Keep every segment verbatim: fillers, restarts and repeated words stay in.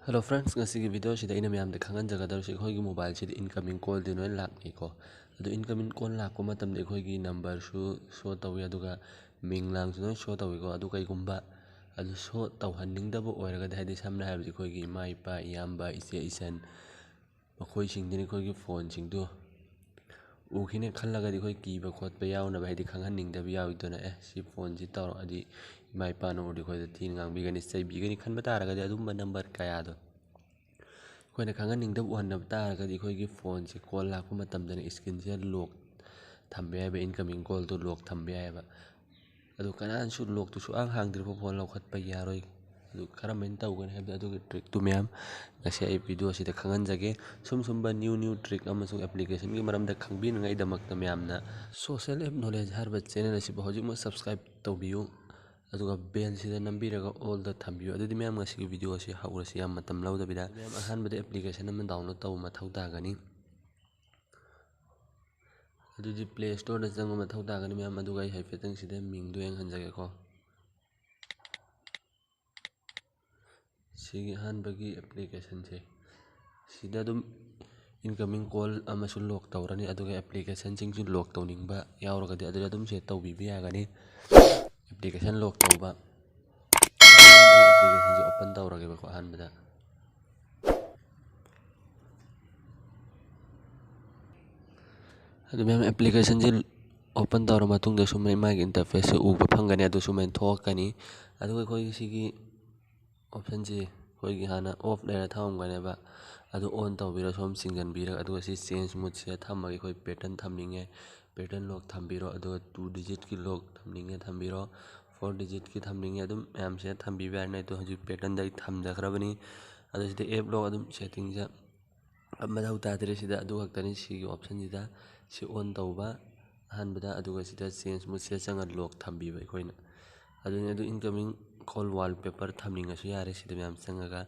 Hello friends, ꯉꯁꯤꯒꯤ video ꯁꯤꯗ ꯑꯩꯅ ꯃꯌꯥꯝꯗ ꯈꯪꯍꯟꯖꯒꯗꯧꯔꯤꯁꯤ ꯑꯩꯈꯣꯏꯒꯤ mobile ꯁꯤꯗ incoming call ꯗꯤ ꯂꯣꯏꯅ ꯂꯥꯛꯅꯤꯀꯣ꯫ ꯑꯗꯨ incoming call ꯂꯥꯛꯄ ꯃꯇꯝꯗ ꯑꯩꯈꯣꯏꯒꯤ number ꯁꯨ show ꯇꯧꯏ, ꯑꯗꯨꯒ ꯃꯤꯡ ꯂꯥꯡꯁꯨ ꯂꯣꯏꯅ show ꯇꯧꯏꯀꯣ꯫ ꯑꯗꯨ ꯀꯩꯒꯨꯝꯕ ꯑꯗꯨ show ꯇꯧꯍꯟꯅꯤꯡꯗꯕ ꯑꯣꯏꯔꯒꯗꯤ, ꯍꯥꯏꯗꯤ ꯁꯝꯅ ꯍꯥꯏꯔꯕꯗ ꯑꯩꯈꯣꯏꯒꯤ ꯏꯃꯥ ꯏꯄꯥ, ꯏꯌꯥꯝꯕ, ꯏꯆꯦ ꯏꯆꯟ, ꯃꯈꯣꯏꯁꯤꯡꯗꯨꯅ ꯑꯩꯈꯣꯏꯒꯤ phone ꯁꯤꯡꯗꯨ ꯎꯈꯤꯅꯦ ꯈꯜꯂꯒꯗꯤ ꯑꯩꯈꯣꯏ ꯀꯤꯕ ꯈꯣꯠꯄ ꯌꯥꯎꯅꯕ, ꯍꯥꯏꯗꯤ ꯈꯪꯍꯟꯅꯤꯡꯗꯕ ꯌꯥꯎꯏꯗꯅ, "ꯑꯦ, ꯁꯤ phone ꯁꯤ ꯇꯧꯔꯛꯑꯗꯤ ꯏꯃꯥ ꯏꯄꯥꯅ ꯎꯔꯗꯤ ꯑꯩꯈꯣꯏꯗ ꯊꯤꯅ ꯉꯥꯡꯕꯤꯒꯅꯤ, ꯆꯩꯕꯤꯒꯅꯤ" ꯈꯟꯕ ꯇꯥꯔꯒꯗꯤ ꯑꯗꯨꯝꯕ number ꯀꯌꯥꯗꯣ ꯑꯩꯈꯣꯏꯅ ꯈꯪꯍꯟꯅꯤꯡꯗꯕ ꯎꯍꯟꯗꯕ ꯇꯥꯔꯒꯗꯤ ꯑꯩꯈꯣꯏꯒꯤ phone ꯁꯦ call ꯂꯥꯛꯄ ꯃꯇꯝꯗꯅ screen ꯁꯦ lock ꯊꯝꯕ ꯌꯥꯏꯕ, incoming call ꯗꯨ lock ꯊꯝꯕ ꯌꯥꯏꯕ꯫ ꯑꯗꯨ ꯀꯅꯥꯅꯁꯨ lock ꯇꯨ ꯁꯨꯛꯍꯥꯡ ꯍꯥꯡꯗ꯭ꯔꯤꯕ phone ꯂꯧꯈꯠꯄ ꯌꯥꯔꯣꯏ꯫ ꯑꯗꯨ ꯀꯔꯝꯍꯥꯏꯅ ꯇꯧꯒꯅꯤ ꯍꯥꯏꯕꯗꯣ ꯑꯗꯨꯒꯤ trick ꯇꯨ ꯃꯌꯥꯝ ꯉꯁꯤ ꯑꯩ video ꯁꯤꯗ ꯈꯪꯍꯟꯖꯒꯦ꯫ ꯁꯨꯝ ꯁꯨꯝꯕ new new trick ꯑꯃꯁꯨꯡ application ꯒꯤ ꯃꯔꯝꯗ ꯈꯪꯕꯤꯅꯉꯥꯏꯗꯃꯛꯇ ꯃꯌꯥꯝꯅ Social App Knowledge ꯍꯥꯏꯔꯤꯕ channel ꯑꯁꯤꯕꯨ ꯍꯧꯖꯤꯛꯃꯛ subscribe ꯇꯧꯕꯤꯌꯨ, ꯑꯗꯨꯒ bell ꯁꯤꯗ ꯅꯝꯕꯤꯔꯒ all ꯗ ꯊꯝꯕꯤꯌꯨ꯫ ꯑꯗꯨꯗꯤ ꯃꯌꯥꯝ ꯉꯁꯤꯒꯤ video ꯑꯁꯤ ꯍꯧꯔꯁꯤ ꯌꯥꯝ ꯃꯇꯝ ꯂꯧꯗꯕꯤꯗ꯫ ꯃꯌꯥꯝ ꯑꯍꯥꯟꯕꯗ application ꯑꯃ download ꯇꯧꯕ ꯃꯊꯧ ꯇꯥꯒꯅꯤ꯫ ꯑꯗꯨꯗꯤ Play Store ꯗ ꯆꯪꯕ ꯃꯊꯧ ꯇꯥꯒꯅꯤ ꯃꯌꯥꯝ꯫ ꯑꯗꯨꯒ ꯑꯩ ꯍꯥꯏꯐꯦꯠꯇꯪ ꯁꯤꯗ ꯃꯤꯡꯗꯣ ꯌꯦꯡꯍꯟꯖꯒꯦꯀꯣ꯫ ꯁꯤꯒꯤ ꯑꯍꯥꯟꯕꯒꯤ application ꯁꯦ ꯁꯤꯗ ꯑꯗꯨꯝ incoming call ꯑꯃꯁꯨ lock ꯇꯧꯔꯅꯤ, ꯑꯗꯨꯒ application ꯁꯤꯡꯁꯨ lock ꯇꯧꯅꯤꯡꯕ ꯌꯥꯎꯔꯒꯗꯤ ꯑꯗꯨꯗ ꯑꯗꯨꯝ ꯁꯦ ꯇꯧꯕꯤꯕ ꯌꯥꯒꯅꯤ꯫ Application lock ꯇꯧꯕ꯫ ꯑꯩ application ꯁꯦ open ꯇꯧꯔꯒꯦꯕꯀꯣ ꯑꯍꯥꯟꯕꯗ꯫ ꯑꯗꯨ ꯃꯌꯥꯝ application ꯁꯦ open ꯇꯧꯔ ꯃꯇꯨꯡꯗ ꯁꯨꯝ ꯃꯥꯒꯤ interface ꯁꯦ ꯎꯕ ꯐꯪꯒꯅꯤ, ꯑꯗꯨ ꯁꯨꯃꯥꯏꯅ ꯊꯣꯛꯂꯛꯀꯅꯤ꯫ ꯑꯗꯨꯒ ꯑꯩꯈꯣꯏꯒꯤ ꯁꯤꯒꯤ option ꯁꯦ ꯑꯩꯈꯣꯏꯒꯤ ꯍꯥꯟꯅ off ꯂꯩꯔ ꯊꯝꯃꯝꯒꯅꯦꯕ, ꯑꯗꯨ on ꯇꯧꯕꯤꯔ ꯁꯣꯝ ꯆꯤꯡꯁꯤꯟꯕꯤꯔꯒ, ꯑꯗꯨꯒ ꯁꯤ change mode ꯁꯤꯗ ꯊꯝꯃꯒ ꯑꯩꯈꯣꯏ pattern ꯊꯝꯅꯤꯡꯉꯦ, pattern lock ꯊꯝꯕꯤꯔꯣ, ꯑꯗꯨꯒ two digit ꯀꯤ lock ꯊꯝꯅꯤꯡꯉꯦ ꯊꯝꯕꯤꯔꯣ, four digit ꯀꯤ ꯊꯝꯅꯤꯡꯉꯦ ꯑꯗꯨꯝ ꯃꯌꯥꯝꯁꯤꯗ ꯊꯝꯕꯤꯕ ꯌꯥꯔꯅꯤ꯫ ꯑꯗꯣ ꯍꯧꯖꯤꯛ pattern ꯗ ꯑꯩ ꯊꯝꯖꯈ꯭ꯔꯕꯅꯤ꯫ ꯑꯗꯣ ꯁꯤꯗ app lock ꯑꯗꯨꯝ setting ꯁꯦ ꯃꯊꯧ ꯇꯥꯗ꯭ꯔꯦ ꯁꯤꯗ, ꯑꯗꯨ ꯈꯛꯇꯅꯤ ꯁꯤꯒꯤ option ꯁꯤꯗ꯫ ꯁꯤ on ꯇꯧꯕ ꯑꯍꯥꯟꯕꯗ, ꯑꯗꯨꯒ ꯁꯤꯗ change mode ꯁꯤꯗ ꯆꯪꯉ lock ꯊꯝꯕꯤꯕ ꯑꯩꯈꯣꯏꯅ꯫ ꯑꯗꯨꯅꯤ, ꯑꯗꯨ incoming call wallpaper ꯊꯝꯅꯤꯡꯉꯁꯨ ꯌꯥꯔꯦ ꯁꯤꯗ ꯃꯌꯥꯝ ꯆꯪꯉꯒ꯫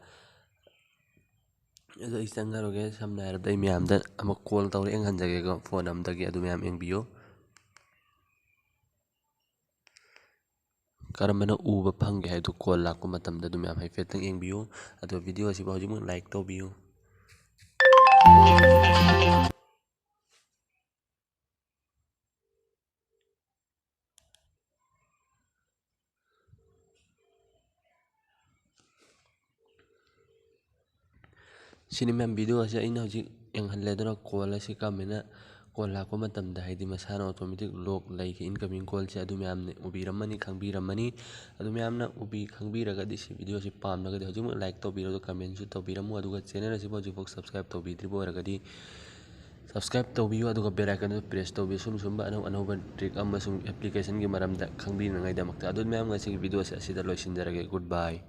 ꯑꯗꯣ ꯑꯩ ꯆꯪꯉꯔꯣꯏꯒꯦ, ꯁꯝꯅ ꯍꯥꯏꯔꯕꯗ ꯑꯩ ꯃꯌꯥꯝꯗ ꯑꯃꯨꯛ call ꯇꯧꯔ ꯌꯦꯡꯍꯟꯖꯒꯦꯀꯣ phone ꯑꯃꯗꯒꯤ, ꯑꯗꯨ ꯃꯌꯥꯝ ꯌꯦꯡꯕꯤꯌꯨ꯫ ꯀꯔꯝꯕꯅ ꯎꯕ ꯐꯪꯒꯦ ꯍꯥꯏꯕꯗꯨ call ꯂꯥꯛꯄ ꯃꯇꯝꯗ ꯑꯗꯨ ꯃꯌꯥꯝ ꯍꯥꯏꯐꯦꯠꯇꯪ ꯌꯦꯡꯕꯤꯌꯨ꯫ ꯑꯗꯣ video ꯑꯁꯤꯕꯨ ꯍꯧꯖꯤꯛꯃꯛ like ꯇꯧꯕꯤꯌꯨ꯫ ꯁꯤꯅꯤ ꯃꯌꯥꯝ, video ꯑꯁꯤ ꯑꯩꯅ ꯍꯧꯖꯤꯛ ꯌꯦꯡꯍꯜꯂꯦ꯫ ꯑꯗꯨꯅ call ꯑꯁꯤ ꯀꯔꯝꯍꯥꯏꯅ call ꯂꯥꯛꯄ ꯃꯇꯝꯗ, ꯍꯥꯏꯗꯤ ꯃꯁꯥꯅ automatic lock ꯂꯩꯈꯤ incoming callꯁꯦ, ꯑꯗꯨ ꯃꯌꯥꯝꯅ ꯎꯕꯤꯔꯝꯃꯅꯤ, ꯈꯪꯕꯤꯔꯝꯃꯅꯤ꯫ ꯑꯗꯨ ꯃꯌꯥꯝꯅ ꯎꯕꯤ ꯈꯪꯕꯤꯔꯒꯗꯤ, ꯁꯤ video ꯑꯁꯤ ꯄꯥꯝꯂꯒꯗꯤ ꯍꯧꯖꯤꯛꯃꯛ like ꯇꯧꯕꯤꯔꯣ, ꯑꯗꯨꯒ commentꯁꯨ ꯇꯧꯕꯤꯔꯝꯃꯨ꯫ ꯑꯗꯨꯒ channel ꯑꯁꯤꯕꯨ ꯍꯧꯖꯤꯛꯐꯥꯎ subscribe ꯇꯧꯕꯤꯗ꯭ꯔꯤꯕ ꯑꯣꯏꯔꯒꯗꯤ subscribe ꯇꯧꯕꯤꯌꯨ, ꯑꯗꯨꯒ bell iconꯗꯨ press ꯇꯧꯕꯤꯌꯨ꯫ ꯁꯨꯝ ꯁꯨꯝꯕ ꯑꯅꯧ ꯑꯅꯧꯕ trick ꯑꯃꯁꯨꯡ applicationꯒꯤ ꯃꯔꯝꯗ ꯈꯪꯕꯤꯅꯉꯥꯏꯗꯃꯛꯇ꯫ ꯑꯗꯨ ꯃꯌꯥꯝ, ꯉꯁꯤꯒꯤ video ꯑꯁꯤ ꯑꯁꯤꯗ ꯂꯣꯏꯁꯤꯟꯖꯔꯒꯦ꯫ Goodbye꯫